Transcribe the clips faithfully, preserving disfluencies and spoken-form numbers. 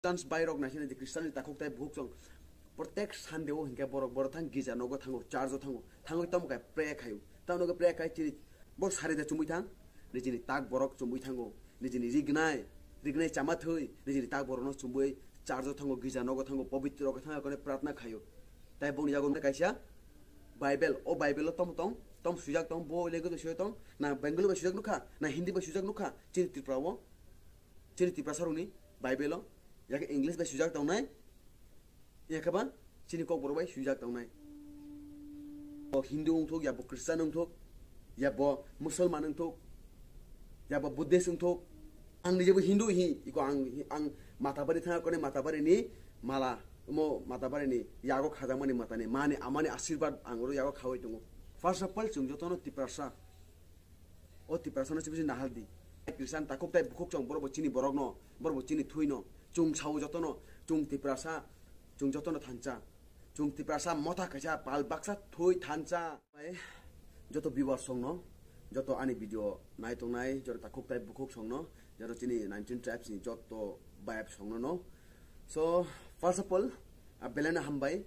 Christians bai rok naisina di Christian ni takhuk tai bukhuk chwng. Protek Sunday o hinkhe borok, borok thang gija nogo thango, church o thango, thangwi tamo kai prayer khaio. Tamo kai prayer khai chini bo sari da chumui thang, nijini tak borok chumui thango, nijini rignai, rignai chama thwi, nijini tak borok no chumui church o thango, gija nogo thango, pobitro khe thango kone pratna khaio. Tai bongni yago kaisa Bible, o Bible o tom tong, tom sujak tong, bo language bai sujak tong, na Bengali bai sujak nukha, na Hindi bai sujak nukha, chini Tripura o, chini Tiprasa rokni Bible o, yakhe English bai sujak tongnai, yakheba chini kokborok bai sujak tongnai. Bo Hindu wngthok, ya bo Christian wngthok, ya bo Musulman wngthok, ya bo Buddhist wngthok. Ang nijebo Hindu hi, iko ang, ang Matabari thang kone Matabari ni mala, mo Matabari ni yago khajakmani matani, mani amani asirwad ang oro yago khawi tongo. First of all, chwng jotono Tiprasa. O Tiprasa no chibisi nahal di. Christian takhuk tai bukhuk chwng borok bo chini borok no, borok bo chini thui no. Chwng sao jotono, chwng Tiprasa, chwng jotono thansa. Chwng Tiprasa motha kaisa pal baksa thui thansa. Bai, joto viewers songno, joto ani video nai tongnai, joto takhuk tai bukhuk songno, joto chini nineteen tribes ni joto bayap songno no. So, first of all, a belai no hambai,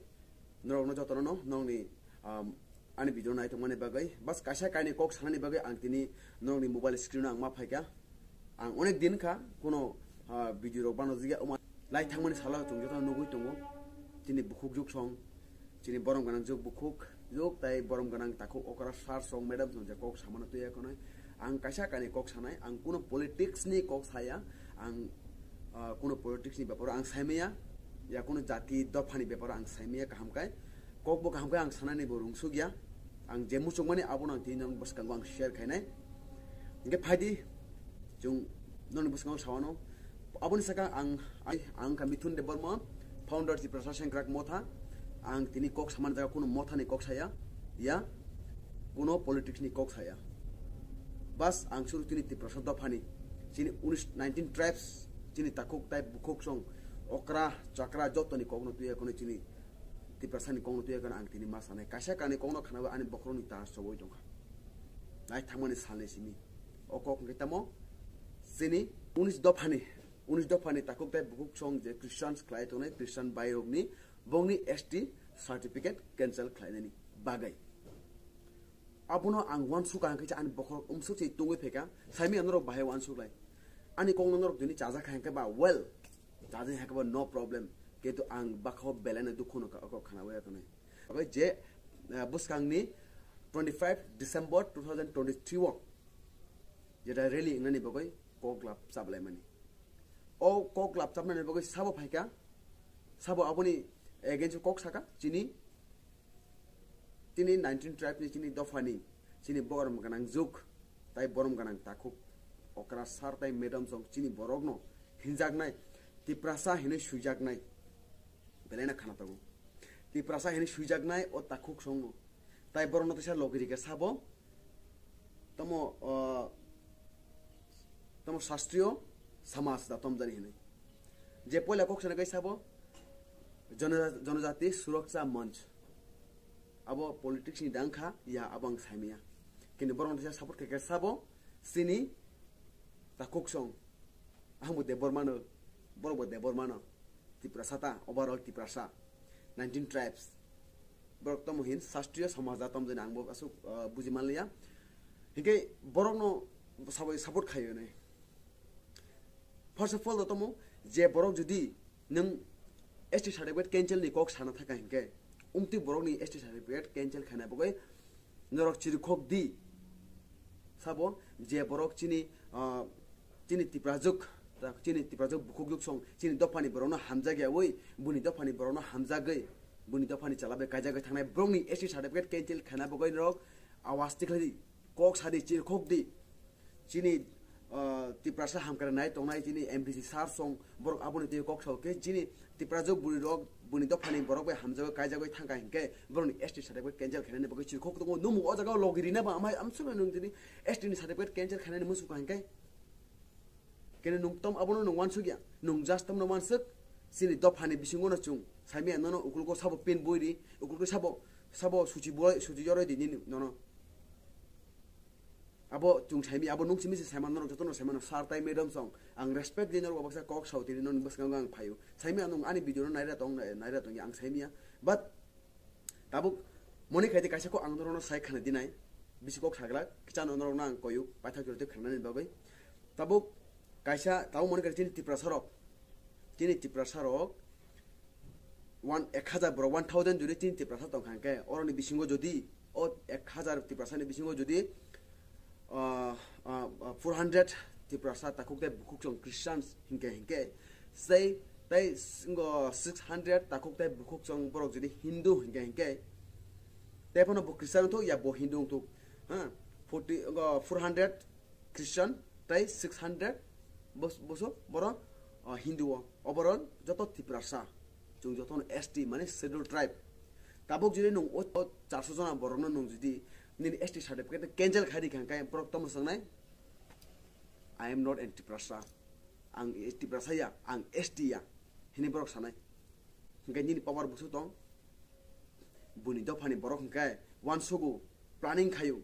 norokno jotono no, nongni, um, ani video nai tongmani bagwi, bas kaisa kaini kok sanani bagwi ang tini norokni mobile screen o ang ma phaikha. Ang onek din kha, kuno, ah, video rok bano jigya, oma lai thangmani salo chwng joto nugwi tongo. Chini bukhuk juk song, chini borom ganang juk bukhuk juk, tai borom ganang takhuk okra sar song, madam song je kok samano tuya kono. Ang kaisa kaini kok sanai, ang kuno politics ni kok saya, ang, ah, kuno politics ni beparo ang saimaya, ya kuno jati dopha ni beparo ang saimaya kaham kai. Kok bo kaham khe ang sanani bo rungsukya. Ang je muchungmani abono ang tini nang bwskango ang share khainai. Hingke phaidi, chwng noni bwskango sawano. Aboni saka ang, ang, ang kha Mithun Debbarma, founder Tiprasa Sengkrak Motha. Ang tini kok samani jaga kuno motha ni kok saya, ya, kuno politics ni kok saya. Bas ang suru tini Tiprasa dophani, chini unis, nineteen tribes, chini takhuk tai bukhuk song, okra, chakra, jotoni kokno tuya kono chini Tiprasani kokno tuya kono ang tini ma sanai. Kaisa kani kokno khanawi ani bokhorokni tar chobwi tongkha. Nai thangmani salni simi. O kok hwnkhe tamo? Chini unis dophani, unis dophani takhuk tai bukhuk song je Christians khlai tongnai, Christian bairokni bongni S T certificate cancel khlainani bagwi. Abono ang uansuk ang khe ani bokhorok umsuk se tungwi phaikha, saimi ang norok bahai uansuk lai. Ani kokno norok tini chajak hai hwnkhe ba well, chajak hai hwnkhe ba no problem. Kintu ang bakho belai no dukhu no ka-, kok khana waya tongnai. Oke, je, eh, bwskangni twenty five December two thousand twenty three o jeta rally wngnani bagwi kok lap chaplaimani. O kok lap chapnani bagwi sabo phaikha, sabo aboni against o kok saka, chini, chini nineteen tribe ni chini dophani, chini borom ganang juk, tai borom ganang takhuk, okra sar tai madam song chini borokno hinjaknai, Tiprasa hinwi swijaknai, belai no khana tongo. Tiprasa hinwi swijaknai o takhuk songno. Tai borokno teisa logi rikha sabo, tamo, ah, tamo Shastriyo Samaj da tomjani hinwi. Je poila kok sana kai sabo, Jona-, Jonojati Suraksha Manch. Abo politics ni dang kha, ya abo ang saimaya. Kintu borokno teisa support khaikha sabo, chini takhuk song. Ang bo Debbarma no, borok bo Debbarma no. Tiprasa ta, overall Tiprasa. Nineteen tribes. Borok tomo hin, Shastriyo Samaj da tomjani ang bo asuk, ah, buji manliya. Hinkhe borokno sabai support khaio ne. First of all, tomo je borok jodi nwng S T certificate cancel ni kok sana thaka hinkhe, umtwi borokni S T certificate cancel khaina bagwi norok chirikhok di. Sabo je borok chini, ah, chini Tiprajwk, chini Tiprajwk bukhukjwk song, chini dophani borokno hamjakyawi, buni dophani borokno hamjagwi, buni dophani chalabai kaijagwi thangnai borokni S T certificate cancel khaina bagwi norok awas tikhlai di, kok sadi, chirikhok di. Chini, ah, Tiprasa hamkrai nai tongnai chini M D C sir song, borok aboni twi kok sao khe chini Tiprajwk bwrwi rok buni dophani borok bai hamjagwi kaijagwi thangkha hinkhe borokni S T certificate cancel khainani bagwi chirikhok tongo. Nwng o jaga o logi rina ba amai amsukno nwng tini S T ni certificate cancel khainani muchungkha hinkhe. Kene nwng tom abono nwng uansukya, nwng just tomno uansuk, chini dophani bisingo no chwng saimaya nono ukulgo sabo pin bui ri, ukulgo sabo, sabo suchi boi, suchi joroi di nini nono. Abo chwng saimi, abo nung simi se saimano, norok jotono saimano, sir tai madam song. Ang respect di norok baksa kok sao tini noni bwskango ang phaio. Saimi ang nung ani video no naira tong, naira tong ang saimia. But tabuk moni khaidi kaisa kok ang norokno sai khana dinai. Bisi kok saglak, kichano norokno ang koyu, paithak jora tei khanani bagwi. Tabuk kaisa, tabuk moni khaidi chini Tiprasa rok. Chini Tiprasa rok, one, ek hazar borok, one thousand jodi chini Tiprasa tongkha hwnkhe, oroni bisingo jodi, o ek hazar Tiprasani bisingo jodi, ah, ah, ah, four hundred Tiprasa takhuk tei bukhuk chwng Christians hinkhe, hinkhe, sei tei singo six hundred takhuk tei bukhuk chwng borok jodi Hindu hinkhe, hinkhe, tei phano bo Christian wngthok ya bo Hindu wngthok, ha, forty, ah, four hundred Christian tei six hundred bos-, boso borok, ah, Hindu o. Oboron joto Tiprasa. Chwng jotono S T mane Scheduled Tribe. Tabuk jodi nwng o, o charso jona borokno nwng jodi nini S T certificate cancel khai rikha hwnkhe borok tamo swngnai, "I am not an Tiprasa." Ang Tiprasa ya, ang S T ya, hini borok sanai. Hwnkhe nini power busu tong. Buni dophani borok hwnkhe uansugo, planning khaio.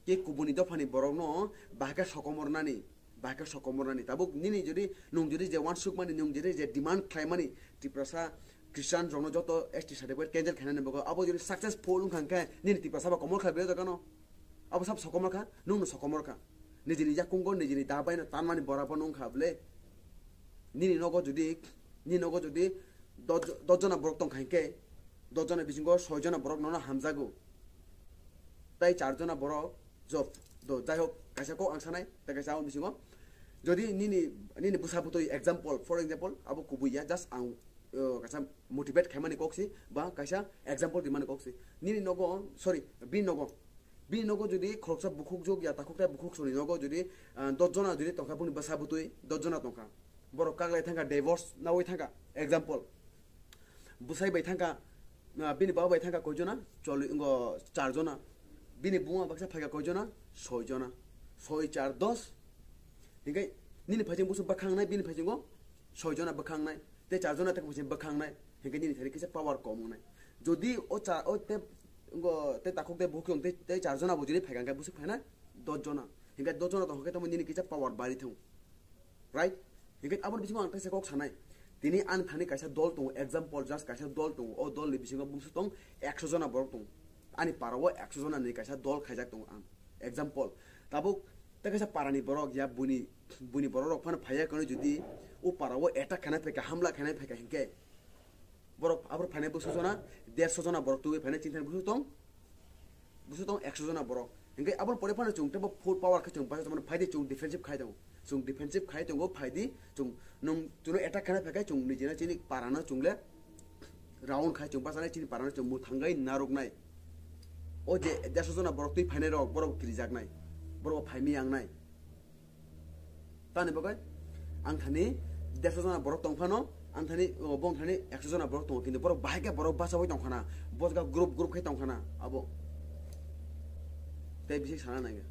Ke kubuni dophani borokno bahai khe sokomornani, bahai khe sokomornani. Tabuk nini jodi, nwng jodi je uansukmani, nwng jodi je demand khlaimani, Tiprasa Christian rokno joto S T certificate cancel khainani bagwi, abo jodi successful wngkha hwnkhe nini Tiprasa ba komor kha bere jagano. Abo sab sokomor kha, nwngno sokomor kha. Nijini yakungo, nijini da baino tanmani borabo nwng kha bwle. Nini nogo jodi, nini nogo jodi dos, dos jona borok tongkha hwnkhe, dos jona bisingo soi jona borok nono hamjago. Tai char jona borok job do. Jai hok, kaisa kok ang sanai, tai kaisa ang bisingo. Jodi nini, nini bwsa bwtwi example, for example, abo kubui ya, just ang, uh, kaisa motivate khaimani kok si, ba kaisa example rimani kok si. Nini nogo, sorry, bini nogo. Bini nogo jodi khoroksa bukhuk jok ya, takhuk tai bukhuk soni nogo jodi, ah, dos jona jodi tongkha, bini bwsa bwtwi dos jona tongkha. Borok kaglai thangkha, divorce nawi thangkha. Example, bwsai bai thangkha, ah, bini baba bai thangkha koi jona? Choli-, ngo char jona. Bini buma baksa phaikha koi jona? Soi jona. Soi char dos. Hinkhe nini phaising busu bwkhangnai, bini phaisingo soi jona bwkhangnai, tei char jona tei phaising bwkhangnai, hinkhe nini thani kisa power kom wngnai. Jodi o cha-, o te, ngo, te takhuk te bukhuk te, te char jona bo jodi phaikha, hinkhe busu phainai dos jona. Hinkhe dos jona tongkhe tamo nini kisa power bari thung. Right? Hinkhe aboni bisingo ang teisa kok sanai. Tini ani thani kaisa dol tongo, example just kaisa dol tongo. O dol ni bisingo bumsu tong ekso jona borok tongo. Ani para o ekso jona ni kaisa dol khaijak tongo ang. Example, tabuk tei kaisa para ni borok ya buini, buini borok rok phano phaiya kano jodi o para o attack khaina phaikha, hamla khaina phaikha hinkhe borok abor phainai busu jona, derso jona borok tubui phainai chini thani busu tong. Busu tong ekso jona borok. Hinkhe aboni pore phano chwng teibo full power khe chwng bachai tongmani, phaidi chwng defensive khai tongo. Chwng defensive khai tongo, phaidi chwng nwng chwngno attack khaina phaikhe chwng nijina chini parano chwngle round khai chwng bachanai, chini parano chwng mwthangwi narwknai. O je derso jona borok twi phainai rok, borok bo kirijaknai. Borok bo phaimwi yangnai. Tani bagwi ang thani derso jona borok tong phano, ang thani, o, bong thani ekso jona borok tongo, kintu borok bahai khe borok bachaui tong khana, bojga group group khe tong khana abo. Tei bisi sana nangya.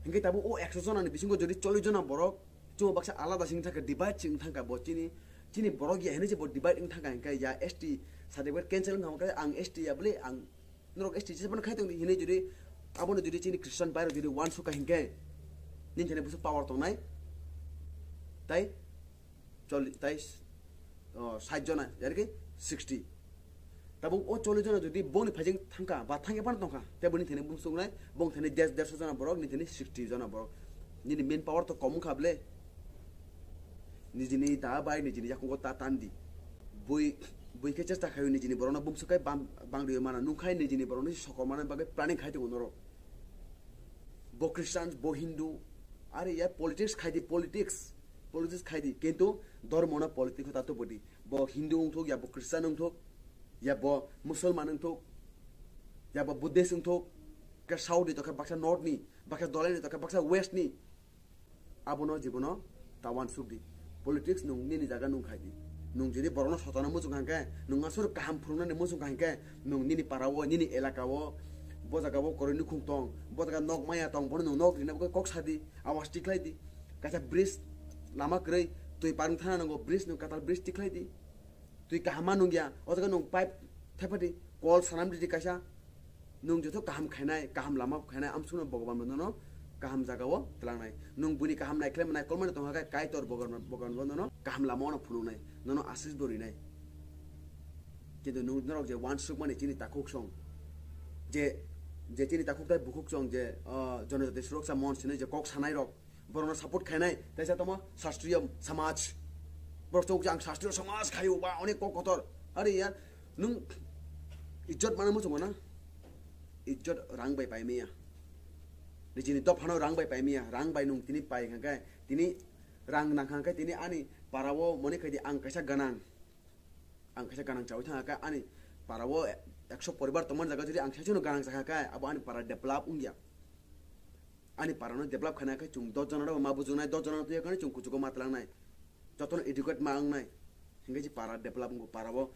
Hinkhe tabuk o ekso jona ni bisingo jodi chollish jona borok chwng baksa alada sing thangkha, divide sing thangkha bo chini, chini borok ya hinwi se bo divide wng thangkha hinkhe ya S T certificate cancel wng thangkha, ang S T ya bwle ang Norok S T se phano khai tongdi hinwi jodi abono jodi chini Christian bairok jodi uansukha hinkhe nini thani busu power tongnai. Tai chol-, tai, oh, sait jona, yani ki sixty. Tabuk o chollish jona jodi bongni phaijing thangkha ba thangya phano tongkha, tei boni thani busu tongnai, bong thani des-, derso jona borok, nini thani sixty jona borok. Nini main power to kom wngkha bwle. Nijini da bai nijini yakungo ta tandi. Bui, bui khe chesta khayo nijini borokno bumswk khe bam-, bangriyo mana nungkhai nijini borokno sokomorna bagwi planning khai tongo norok. Bo Christian, bo Hindu, are ya politics khai di, politics, politics khai di, kintu dhormo no politics ta tubudi. Bo Hindu wngthok, ya bo Christian wngthok, ya bo Musulman wngthok, ya bo Buddhist wngthok, khe South ni tokhe baksa North ni, baksa Dolai ni tokhe baksa West ni. Abono jibono ta uansuk di. Politics nwng nini jaga nwng khai di. Nwng jodi borokno sotana muchung kha hinkhe, nwng aswk kaham phwrwngnani muchung kha hinkhe, nwng nini para o, nini elaka o, bo jaga o koroi nukhung tong, bo jaga nok maya tong, bono nwng nok rina bagwi kok sa di, awas tikhlai di. Kaisa bridge lama kwrwi, twi parwng thana nango, bridge nwng kwtal bridge tikhlai di. Twi kaham ma nungya, o jaga nwng pipe thephadi, kol sanam ridi kaisa. Nwng joto kaham khainai, kaham lama khainai, amsukno Bhagwan bo nono kaham jaga o tlangnai. Nwng buini kaham naikhlai manai, kolmani tongkha khe Kaitor bogon, bogon bo nono kaham lama o no phunuknai, nono asis bo rinai. Kintu nwng norok je uansukmani chini takhuk song, je, je chini takhuk tai bukhuk song je, ah, Jonojati Suroksa Monch hinwi je kok sanai rok, borokno support khainai, teisa tamo Sastriya Samaj. Borok chok je ang Sastriya Samaj khaio ba onek kok kotor. Are ya, nwng ijjot mano muchungo na? Ijjot rang bai pai maya. Nijini dophano rang bai pai maya. Rang bai nwng tini pai kha khe, tini rang nang kha khe tini ani para o mone khai di ang kaisa ganang. Ang kaisa ganang chawi thang khe ani para o ekso poribar tongmani jaga jodi ang saichung no ganang cha kha khe abo ani para develop wngya. Ani para no develop khaina khe chwng dos jona rok ma bujungnai, dos jona twi khe chwng kuchugo ma tlangnai. Jotono educate ma wngnai. Hinkhe je para develop wngo, para o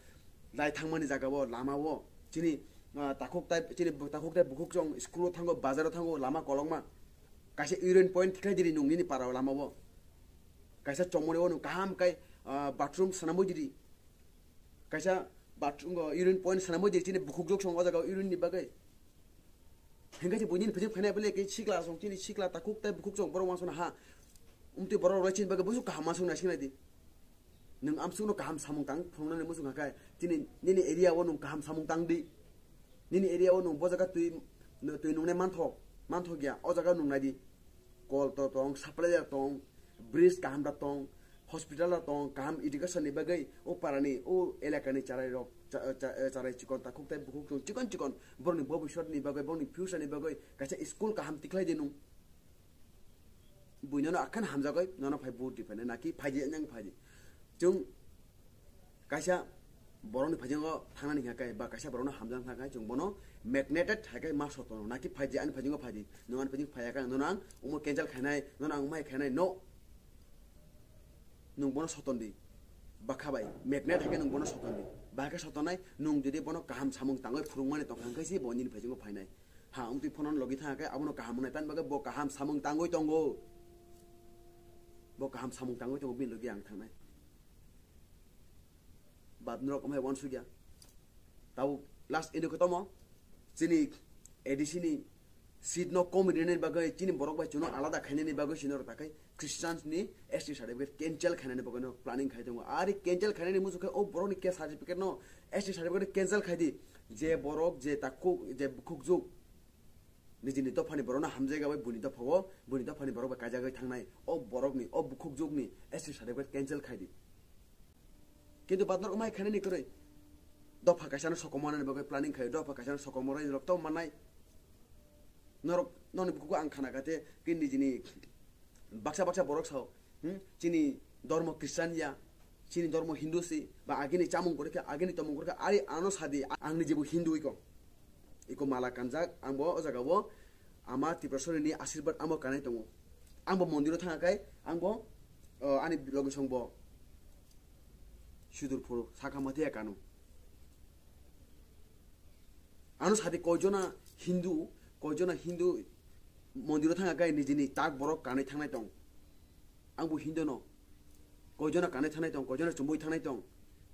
lai thangmani jaga o, lama o, chini, ah, takhuk tai, chini takhuk tai bukhuk chwng school o thango, bazar o thango, lama kolokma. Kaisa urine point khlai diri nwng nini para o lama o. Kaisa chomoni o nwng kaham kai, ah, bathroom swnamwi diri. Kaisa bathroom o urine point swnamwi diri, chini bukhuk jok song o jaga o urine ni bagwi. Hinkhe je buini phajim khainai bole ke sikla song, chini sikla takhuk tai bukhuk song borok wansukna ha. Umtwi borok rok chini bagwi busu kaham wansukna sinai di. Nwng amsukno kaham samung tang phunuknani muchung kha khe, chini nini area o nwng kaham samung tang di. Nini area o nwng bo jaga twi, twi nungnai manthok, manthok ya, o jaga nung nai di. Kol to tong, supply da tong, bridge kaham da tong, hospital da tong, kaham education ni bagwi o para ni, o elaka ni charai rok, cha-, cha-, charai chikon takhuk tai bukhuk chikon chikon, borok ni bobiswt ni bagwi, borok ni future ni bagwi kaisa school kaham tikhlai di nung. Buino no akhan hamjagoi, nono phai vote di phai nai, naki phai di, nang phai di. Chwng kaisa borokni phaijango thangnani hingkha khe, ba kaisa borokno hamjakna thangkha khe, chwng bono magneted hai khe ma sotono, naki phai di, ani phaijango phai di, nwng ani phaijango phai ya khe, nono ang omo cancel khainai, nono ang mai khainai, no. Nwng bono soton di, bakha bai, magnet hai khe nwng bono soton di, bahai khe sotonai, nwng jodi bono kaham samung tangwi phwrwngmani tongkha, hingkhe se bo nini phaijango phainai. Ha, wngtwi phone-o logi thangkhe abono kaham wngnai, tamni bagwi bo kaham samung tangwi tongo. Bo kaham samung tangwi tongo, bini logi ang thangnai. Bab norok amhai wansukya. Tabuk last ino khe tomo, chini A D C ni seat no kom rinani bagwi, chini borok bai chwngno alada khainani bagwi chwngno rwtakhai Christians ni S T certificate cancel khainani bagwi no planning khai tongo. Ari cancel khainani muchung khe o borok ni caste certificate no S T certificate cancel khai di. Je borok je takhuk, je bukhuk juk, nijini dophani borokno hamjagwi buini dophao, buini dophani borok bai kaijagwi thangnai. O borokni, o bukhuk jukni S T certificate cancel khai di. Kintu bad norok mai khainani kwrwi. Dopha kaisano sokomornani bagwi planning khai, dopha kaisano sokomornai rok to mannai. Norok, noni bukugo ang khana kate, ki nijini baksa baksa borok sao, hmm? Chini dormo Christian ya, chini dormo Hindu si, ba agini chamung kori kha, agini tomung kori kha, ari ano sadi, ang ni jebu Hindu iko. Iko mala kanjak, ang bo o jaga o ama Tripuraswari ni ashirbad amo kanai tongo. Ang bo mondiro thanga kai, ang bo, o, ani logisong bo sudur phuru, sakha mathiya kanu. Ano sadi koijona Hindu, koijona Hindu mondiro thanga kai nijini tak borok kanai thangnai tong. Ang bo Hindu no. Koijona kanai thangnai tong, koijona chumbui thangnai tong.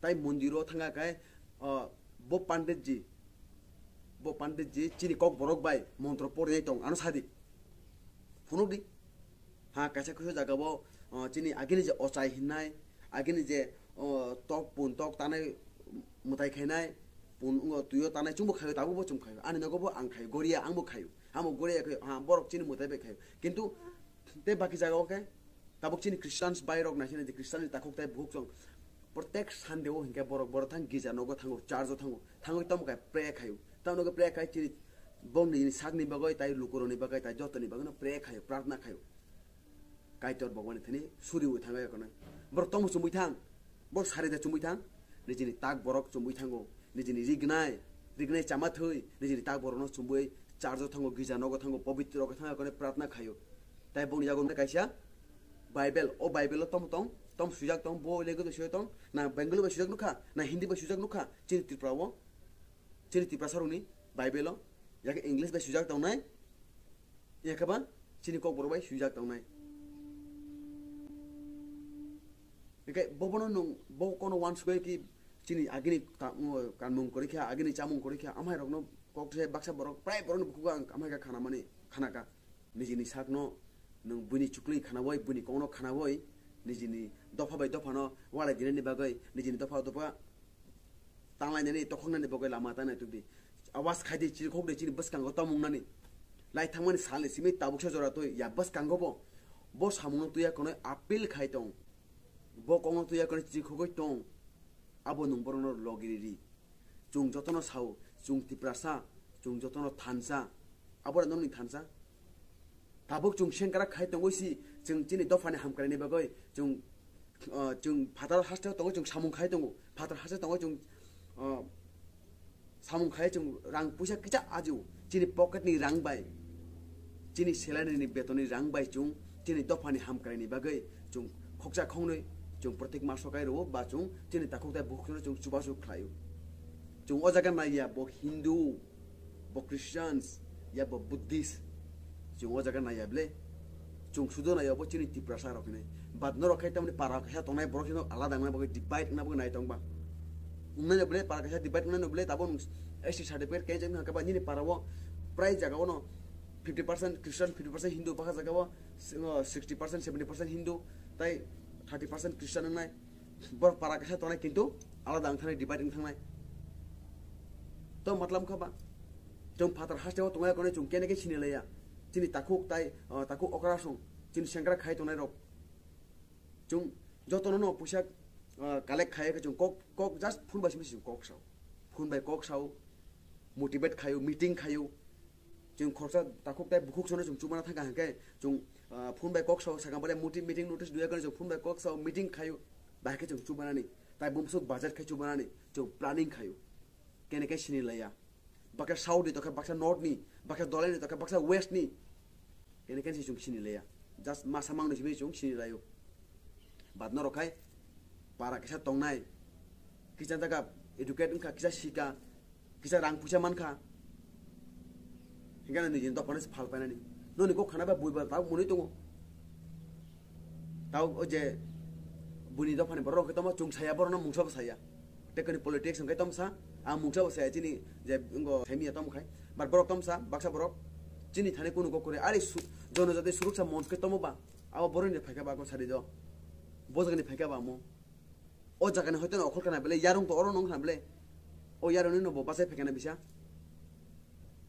Tai mondiro thanga kai, o, bo panditji, bo panditji chini kok borok bai montro porinai tong, ano sadi. Phunuk di. Ha, kaisa kaisa jaga bo, o, chini agini je ochai hinnai, agini je, o, tok pun tok tanai mwtai khainai, pun, o, tuyo tanai chungbo khayo, tabukbo chum khayo. Ani nogo bo ang khayo, goria ang bo khayo. Amo goria khayo, ha, borok chini mwtai bai khayo. Kintu tei baki jaga o khe tabuk chini Christians bai rok nai sini je Christian ni takhuk tai bukhuk chwng. Protek Sunday o hinkhe borok, borok thang gija nogo thango, church o thango, thangwi tamo kai pray khayo. Tamo nogo pray khai chini bongni sakni bagwi tai lukurokni bagwi tai jotoni bagwi no pray khayo, pratna khayo. Kaitor Bhagwan ni thani suriwi thangwi kono. Borok tongmo chumui thang. Borok sari da chumui thang. Nijini tak borok chumui thango. Nijini rignai, rignai chama thwi. Nijini tak borokno chumui charjo thango, gija nogo thango, pobitro khe thango kono pratna khayo. Tai bongni yago kaisa Bible, o Bible o tom tong, tom sujak tong, bo language sujak tong, na Bengali bai sujak nukha, na Hindi bai sujak nukha, chini Tripura o, chini Tiprasa rokni Bible o, yake English bai sujak tongnai, Yakhe ba chini kokborok bai swijak tongnai. Hingke bobono nwng bo kono wansugwi ki chini agini ta-, kanmung kwrwi kha, agini chamung kwrwi kha, amhairokno kok thai baksa borok, prai borokni bukugo ang amhai kha khanamani, khana kha. Nijini sakno nwng buini chuklwi khanaui, buini kokno khanaui, nijini dopha bai dophano walai dinani bagwi, nijini dopha dopha tanglainani, tokhoknani bagwi lama ta naitukdi. Awas khaidi, chirikhokdi chini bwskango tongmung nani. Lai thangmani salni simi tabuksa jora twi ya bwskango bo, bo samungno twiya konwi appeal khai tong. Bo kokno twiya konwi chirikhogwi tong. Abo nwng borokno logi riri. Chwng jotono sao, chwng Tiprasa, chwng jotono thansa. Abo nokni thansa. Tabuk chwng sengkrak khai tongwi si, chwng chini dophani hamkraini bagwi chwng, ah, chwng phatar hasteo tongo, chwng samung khai tongo. Phatar hasteo tongo chwng, ah, samung khai chwng rang puisa kisa ajio. Chini pocket ni rang bai, chini salary ni beton ni rang bai chwng chini dophani hamkraini bagwi chwng khoksa khongnwi chwng protek maso kai rwo ba chwng chini takhuk tai bukhuk no chwng chubachu khlaio. Chwng o jaga naiya bo Hindu, bo Christians, ya bo Buddhist. Chwng o jaga naiya ble. Chwng sudo naiya bo chini Tiprasa rok hinwi. But norok khe tamni para kaisa tongnai borok hinwi alada wngna bagwi divide wngna bagwi nai tong ba. Wngnai no ble para kaisa divide wngnai no ble tabo nwng S T certificate khe jeng hangka ba nini para o prai jaga o no fifty percent Christian, fifty percent Hindu baka jaga o sixty percent, seventy percent Hindu tai thirty percent Christian wngnai. Borok para kaisa tongnai kintu alada wng thangnai, divide wng thangnai. To matlam kha ba? Chwng phatar hasteo tongnai konwi chwng kene khe sini laiya. Chini takhuk tai, ah, takhuk okra song, chini sengkrak khai tongnai rok. Chwng jotono no puisa, ah, collect khai khe chwng kok, kok just phone bai simi chwng kok sao. Phone bai kok sao, motivate khaio, meeting khaio. Chwng khoroksa takhuk tai bukhuk sono chwng chubana thangkha hwnkhe chwng, ah, phone bai kok sao, sakang bai meeting, meeting notice duya khe chwng phone bai kok sao, meeting khaio. Bahai khe chwng chubanani, tai bumswk budget khai chubanani chwng planning khaio. Kene khe sini laiya. Baksa south ni tokhe baksa north ni, baksa dolai ni tokhe baksa west ni. Kene khe si chwng sini laiya. Just masa mangno simi chwng sini laio. But norok khai para kisa tongnai, kisa jaga educate wngkha, kisa sika, kisa rang puisa mankha. Hingke nini dophano se phal painani. Noni kok khana ba bui ba tabuk mwnwi tongo. Tabuk o je buini dophani borok hwnkhe tamo chwng saya, borokno mungsa bo saya. Tei kani politics hwnkhe tamo sa, ang mungsa bo saya chini je wngkha themiya tamo khai. But borok tamo sa, baksa borok chini thani kunu kok kwrwi. Ari su-, Jonojati Suruksa Monch khe tamo ba? Abo borokni phaikha ba, ako sari do. Bo jagani phaikha ba amo. O jagani hoito no okhol kana bele, yarung to oro nong kana bele. O yarung no bo bachai phaikha na bisa.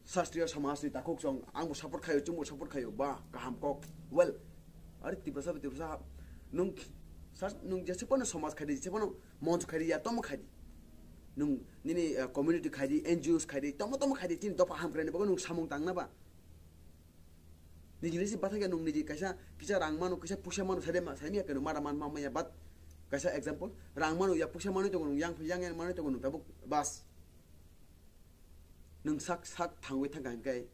Sastriyo samaj ni takhuk song, ang bo support khayo, chwng bo support khayo, ba, kaham kok. Well, ari Tiprasa, Tiprasa, nung, sas-, nung jese pono samaj khaidi, jese pono monch khaidi, ya tomo khaidi. Nung nini, eh, community khaidi, N G Os khaidi, tomo tomo khaidi, chini dopha hamkrai ni bagwi nung samung tang na ba? Niji niji bathai khe nung niji kaisa kisa rang mano, kisa puisa mano, sai de ma, sai miya khe nung mara man ma maya, but kaisa example, rang mano ya, puisa manwi tongo nung, yang yang yang manwi tongo nung, tabuk bas. Nung sak sak thangwi thangkha hinkhe,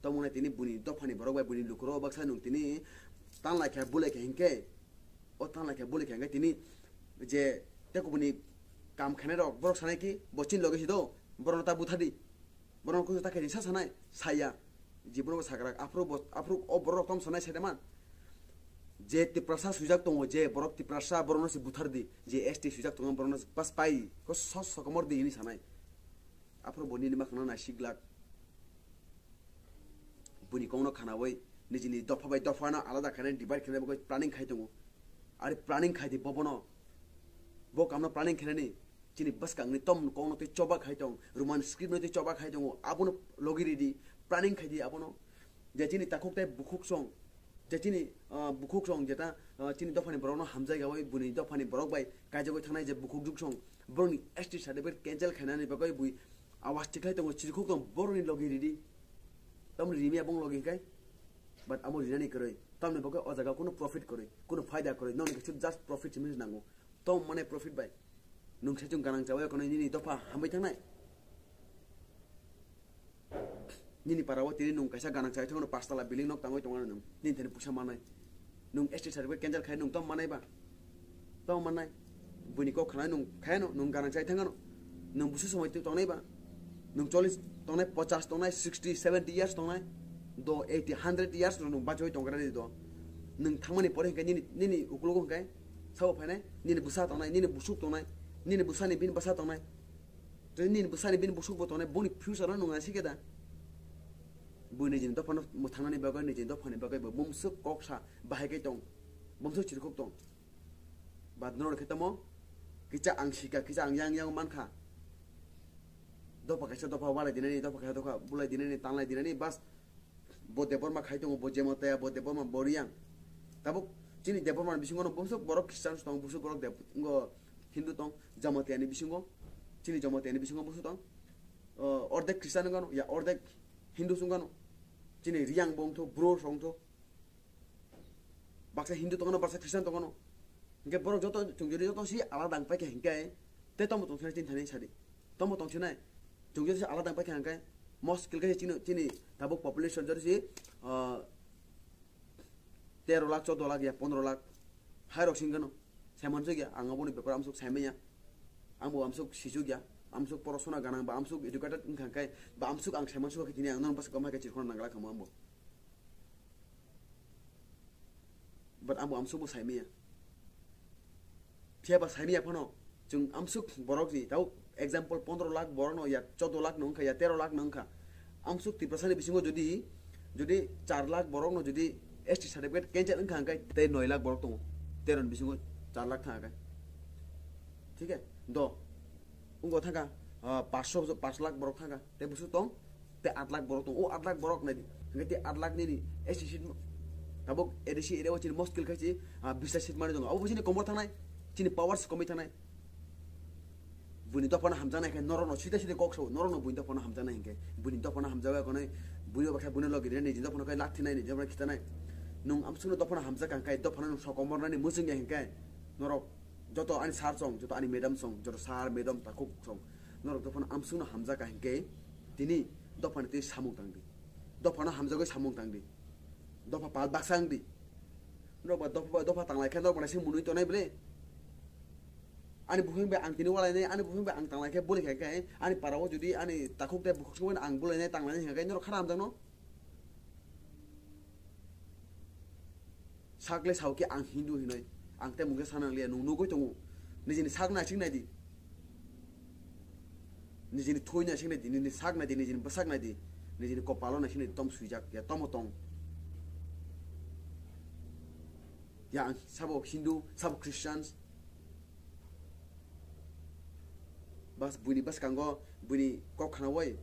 tongmani tini buni dophani borok bai buni lukurok baksa nung tini tanlai kha bulai kha hinkhe, o tanlai kha bulai kha hinkhe tini je tei kubuni kam khainai rok borok sanai ki bo chini loge si do, borokno ta buthar di. Borok kusu ta khe sa sanai, saya. Jibono bo sakrak, aphuru bo, aphuru o borok tom sanai sai man. Je Tiprasa swijak tongo, je borok Tiprasa borokno se buthar di, je S T swijak tongo borokno se pas pai, ko sos sokomor di hini sanai. Aphuru bo nini makhno nai siglak. Buni kongno khanaui, nijini dopha bai dopha no alada khainai, divide khainai bagwi planning khai tongo. Ari planning khai di bobono. Bo kamno planning khainani. Chini bwskangni tom kokno tei choba khai tong, Roman script no tei choba khai tongo, abono logi ridi, planning khai di abono. Je chini takhuk tei bukhuk song, je chini, ah, bukhuk song jeta, ah, chini dophani borokno hamjai gaui, buni dophani borok bai kaijagui thangnai je bukhuk juk song, borokni S T certificate cancel khainani bagui bui awas tiklai tongo, chirikhuk tong, borokni logi ridi. Tamni rimi abong logi hinkai, but amo rinani kwrwi, tamni bagui o jaga kunu profit kwrwi, kunu phaida kwrwi, nokni khe just profit simi nango. Tom mane profit bai. Nung se chwng ganang chawi kono nini dopha hambai thangnai. Nini para o tini nung kaisa ganang chawi thangno pastala building nok tangwi tongmano nung. Nini thani puisa manai. Nung S T certificate cancel khai nung tom manai ba. Tom manai. Buini kok khanai nung khaino nung ganang chawi thangano. Nung busu somoi tongnai ba. Nung chollish tongnai, pochas tongnai, sixty, seventy years tongnai. Do eighty, hundred years nung bachoi tongkra di do. Nung thangmani pore hingkai nini, nini ukulugo hingkai. Sabo phainai, nini bwsa tongnai, nini busuk tongnai, nini bwsani bini bwsa tongnai. Tei nini bwsani bini busuk bo tongnai, boni future no nung naisike da. Bo nijini dophano mwthangnani bagwi, nijini dophani bagwi bo bumswk kok sa bahai khe tong, bumswk chirikhok tong. But norok khe tamo, kisa ang sika, kisa ang yang yang mankha. Dopha kaisa dopha walai dinani, dopha kaisa dopha bulai dinani, tanglai dinani, bas. Bo Debbarma khai tongo, bo Jematia, bo Debbarma, bo Riyang. Tabuk chini Debbarma ni bisingo no bumswk borok Christian tong, bumswk borok Deb-, ngo Hindu tong, Jamatia ni bisingo, chini Jamatia ni bisingo bumswk tong. O, ordek Christian wngkha no, ya ordek Hindu wngkha no. Chini Riyang bo wngtho, Bro wngtho. Baksa Hindu tongno, baksa Christian tongno. Hingke borok joto, chwng jodi joto si alada wng paikha hingke, te tomo tong sinai chini thani sadi. Tomo tong sinai. Chwng jodi si alada wng paikha hingke, most kilke chini, chini tabuk population jodi si, ah, tero lakh, choudo lakh ya pondro lakh. Hai rok singano. Saiman suk ya, ang aboni bepar amsuk saimaya. Ang bo amsuk sijuk ya, amsuk porosona ganang ba amsuk educated wngkha hingke, ba amsuk ang saiman suk tini ang non bas komai ke chirkhon nangla kamo ambo. But amo amsukbo saimaya. Phiya ba saimaya phano, chwng amsuk borok ni, tau example, pondro lakh borok no ya, choudo lakh no wngkha ya, tero lakh no wngkha. Amsuk Tiprasa ni bisingo jodi, jodi char lakh borok no jodi S T certificate cancel wngkha hingkhe, tei noi lakh borok tongo. Tero ni bisingo char lakh thangkha. Thik hai? Do. Wngkha thangkha, ah, paanch lakh, paanch lakh borok thangkha. Tei busu tong, tei aat lakh borok tong. O aat lakh borok nai di. Hingke tei aat lakh nini S T seat mo-, tabuk A D C area o chini muskil khai chi, ah, bis ta seat mani tongo. Abo chini komor thangnai, chini powers komoi thangnai. Buini dophano hamjaknai khe norokno sida sida kok sao, norokno buini dophano hamjaknai hinkhe. Buini dophano hamjak ya konai, buini bakha buini logi rina nini dophano kai lak thinai, nini dophano khitanai. Nung amsukno dophano hamjak kang kai, dophano nung sokomor nani muchung ya hinkhe. Norok joto ani sir song, joto ani madam song, joto sir, madam, takhuk song. Norok dophano amsukno hamjak kha hinkhe tini dophani twi samung tang di. Dophano hamjagwi samung tang di. Dopha pal baksa wng di. Norok ba dopha, dopha tanglai khe norok ba naising munui tonai bwle. Ani buphang bai ang tini walainai, ani buphang bai ang tanglai khe bwlai kha khe, ani para o jodi ani takhuk tei bukhuk songmani ang bwlainai tanglainai hinkhe norok khara hamjakno. Sakle sao khe ang Hindu hinoi, ang tei mungsa sana liya, nung nugui tongo. Nijini sak naising nai di. Nijini thoi naising nai di, nijini sak nai di, nijini bwsak nai di, nijini kopalo naising nai di, tom swijak ya, tomo tong. Ya ang sabo Hindu, sabo Christians. Bas buini bwskango buini kok khana wai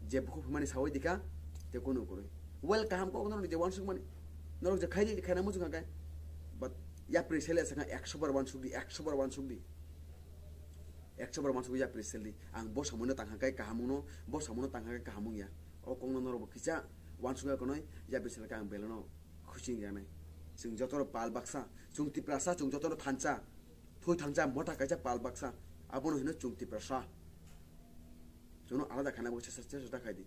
je bukhuk hwnmani sawi dikha te kunu kwrwi. Well, kaham kok norok je wansuk mani. Norok je khaidi khaina muchung kha kai. But yapri sele saka ekso bar wansuk di, ekso bar wansuk di. Ekso bar wansuk yapri sel di. Ang bo samuino tangkha kai kaham wngno, bo samuino tangkha kai kaham wngya. O kokno norok bo kisa wansuk ya konoi yapri sele ka ang beleno khuching ya nai. Chwng joto pal baksa, chwng Tiprasa, chwng joto thansa. Thwi thangsa motha kaisa pal baksa, abono hino chwng Tiprasa. Chwngno alada khaina bo chesta, chesta khaidi.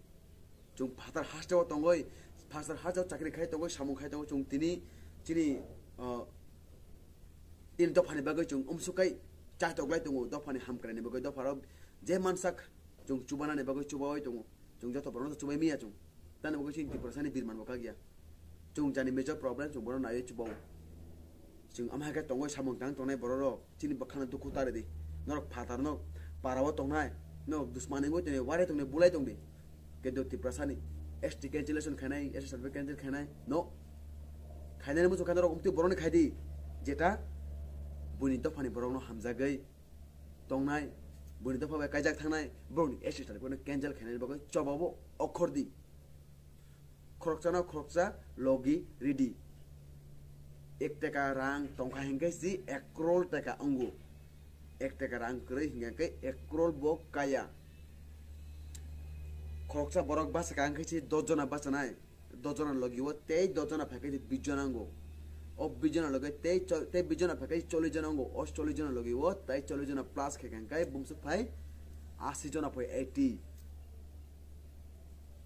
Chwng phatar hasteo tongoi, phatar hasteo chakri khai tongoi, samung khai tongoi, chwng tini chini, ah, tini dophani bagwi chwng umsukai chai toklai tongo, dophani hamkraini bagwi, dopharo je mansak chwng chubanani bagwi chubaui tongo. Chwng joto borokno chubai miya chwng. Tani bagwi chini Tiprasani birman bo kakya. Chwng jani major problem chwng bono naiwi chubao. Chwng ama hai khe tongwi samung tang tongnai borok rok chini bwkhano dukhu tari di. Norok phatarno parao tongnai, norok dusmani wngwi tongnai, warai tongnai, bulai tongdi. Kintu Tiprasani S T cancellation khainai, S T certificate cancel khainai, no. Khainani muchung khainai rok umtwi borokni khaidi. Jeta buini dophani borokno hamjagwi tongnai, buini dopha bai kaijak thangnai, borokni S T certificate no cancel khainani bagwi chobabo okhor di. Khoroksano khoroksa logi ridi. Ek taka rang tongkha hinkhe si ek crore taka wngo. Ek taka rang kwrwi hinkhe khe ek crore bo kaya. Khoroksa borok bachakha hinkhe si dos jona bachanai. Dos jona logi o tei dos jona phaikhe tei bis jona wngo. O bis jona logi tei chol-, tei bis jona phaikhe chollish jona wngo. O chollish jona logi o tei chollish jona plus khe khe bumswk phai asi jona phai eighty.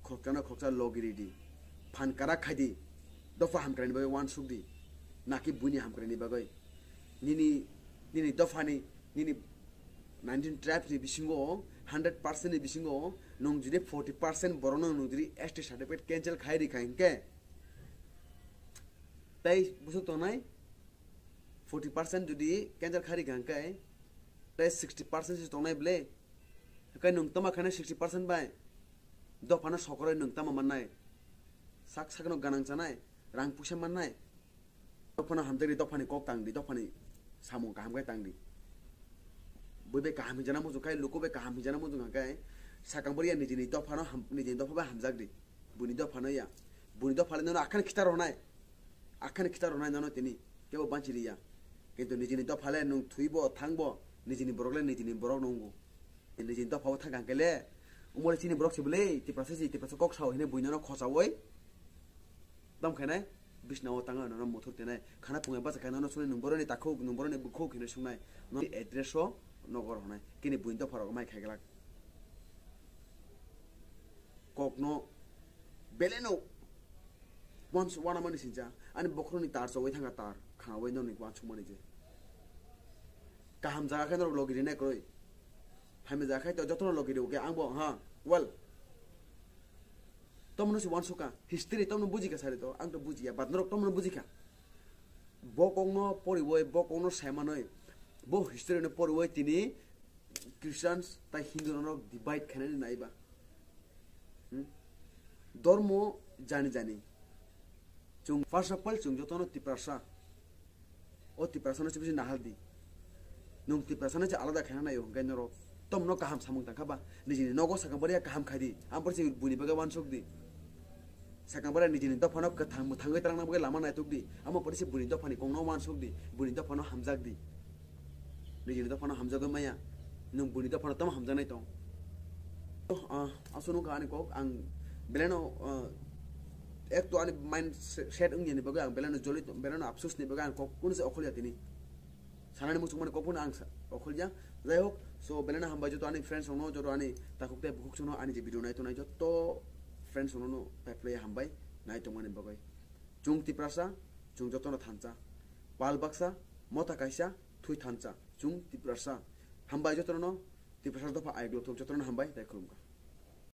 Khoroksa no khoroksa logi ridi. Phan kara khaidi. Dopha hamkraini bagwi wansuk di. Naki buini hamkraini bagwi. Nini, nini dophani, nini nineteen tribes ni bisingo, hundred percent ni bisingo, nwng jodi forty percent borokno nwng jodi S T certificate cancel khai rikha hinkhe, tei bwswk tongnai, forty percent jodi cancel khai rikha hinkhe, tei sixty percent se tongnai bwle. Hinkhe nwng toma khainai sixty percent bai? Dophano sokoroi nwng tamo mannai? Sak sakno ganang chanai, rang puisa mannai? Dophano hamjakdi, dophani kok tangdi, dophani samung kaham khe tangdi. Bui bai kaham hinjana muchung khai, luku bai kaham hinjana muchung khai, sakang boriya nijini dophano ham-, nijini dopha bai hamjakdi. Buini dophano ya. Buini dophale nono akhani khitar rwnai. Akhani khitar rwnai nono tini. Kebo banchi riya. Kintu nijini dophale nwng thwibo, thangbo, nijini borokle nijini borok nungo. Nijini dophao thang kang kele, umole chini borok se bwle, Tiprasa si, Tiprasa kok sao hine bui nono khosaui. Dam khainai, bisna o tanga nono muthur tenai, khana pungai bacha khai nono suni nwng boroni takhuk, nwng boroni bukhuk hine sungnai. No address o nogor honai. Kini buini dopha rok mai khai glak. Kokno beleno once wana mani sinja, ani bokhorokni tar chowai thangkha tar, khawai noni wansukmani je. Kaham jaga khe norok logi rinai kwrwi. Hamya jaga khai to jotono logi rio khe angbo, ha, well. Tomno si wansukha, history tomno bujikha sari to, ang to bujiya, but norok tomno bujikha. Bo kokno poriwi, bo kokno saimanwi, bo history no poriwi tini Christians tai Hindu rok divide khainani naiba. Hmm? Dormo jani jani. Chwng first of all chwng jotono Tiprasa. O Tiprasa no chibisi nahal di. Nwng Tiprasa no se alada khaina naio hwnkhe norok tomno kaham samung tangkha ba? Nijini nogo sakang boriya kaham khai di. Ang porsi buini bagwi wansuk di. Sakang boriya nijini dophano kwthang mwthangwi twlangna bagwi lama naituk di. Amo porsi buini dophani kokno wansuk di. Buini dophano hamjak di. Nijini dophano hamjagwi maya. Nwng buini dophano tamo hamjaknai tong. Ah, aswk nukha ani kok, ang beleno, ah, ek to ani mind se-, set wngyani bagwi ang beleno joli, beleno afsus ni bagwi ang kok kunu se okhol ya tini. Sanani muchungmani kok phano ang sa-, okhol ya. Jai hok, so beleno hambai joto ani friends rokno, joto ani takhuk tei bukhuk songno ani je video nai tongnai joto friends rokno no pai phlai hambai nai tongmani bagwi. Chwng Tiprasa, chwng jotono thansa. Pal baksa, motha kaisa, thwi thansa. Chwng Tiprasa. Hambai jotono, Tiprasa dopha ayuk lokthok jotono hambai, tei khulumkha.